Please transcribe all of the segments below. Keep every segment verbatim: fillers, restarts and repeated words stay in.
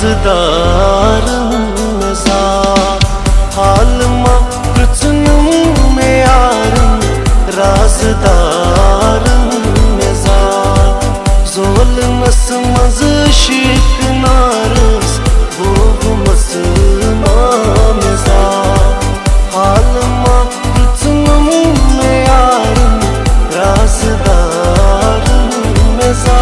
رازدارن مےٚ زا، حال ما پرٛژھنم مےٚ یارن، رازدارن مےٚ زا۔ زولنس منٛز عشق نارس، گوٚومس ما مےٚ زا۔ حال ما پرٛژھنم مےٚ یارن، رازدارن مےٚ زا۔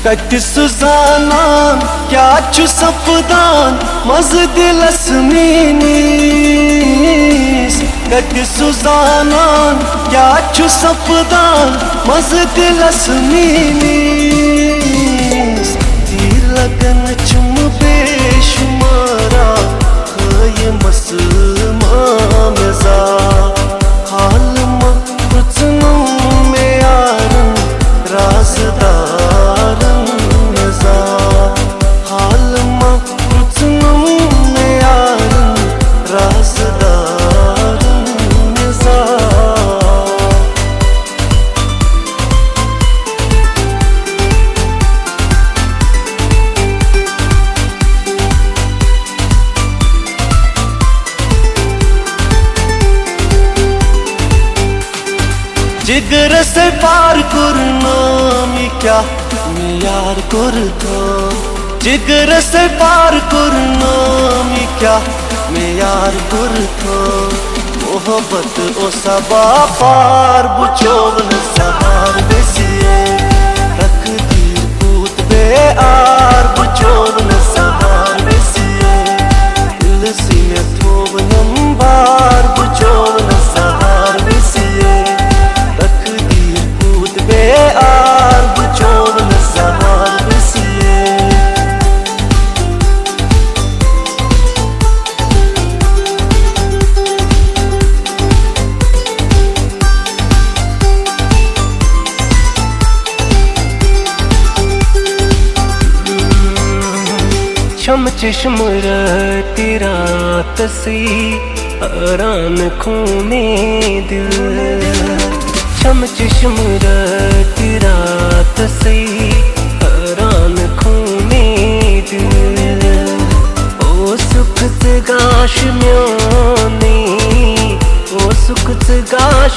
کتہِ سُہ زانان، کیٛاہ چھُ سپدان مزٕ دِلس میٛٲنِس؟ کتہِ سُہ زانان، کیٛاہ چھُ سپدان مزٕ دِلس میٛٲنِس؟ تیٖر لگن چھِم بے شُمارا، ہٲیمس ما مےٚ زا۔ حال ما پرٛژھنم مےٚ یارن، رازدارن مےٚ زا۔ حال ما پرٛژھنم مےٚ یارن، رازدارن مےٚ زا۔ جگرس پار کوٚر نام، یہِ کیٛاہ مےٚ یار کوٚر تام۔ جگرس پار کوٚر نام، یہِ کیٛاہ مےٚ یار کوٚر تام۔ محبت اوسا باپار، بہٕ چوو نہٕ سہار ویسیے۔ تقدیٖر کوٗت بے آر، بہٕ چوو نہٕ سہار ویسیے۔ دِلسٕے مےٚ تھوونم بار، بہٕ چوو نہٕ سہار ویسیے۔ تقدیٖر کوٗت بے آر، بہٕ چوو نہٕ سہار ویسیے۔ چھم چشم راتہِ راتسٕے حٲران خوٗنے دِل۔ چھم چشم راتہِ راتسٕے حٲران خوٗنے دِل۔ اوسُکھ ژٕ گاش میونٕے، اوسُکھ ژٕ گاش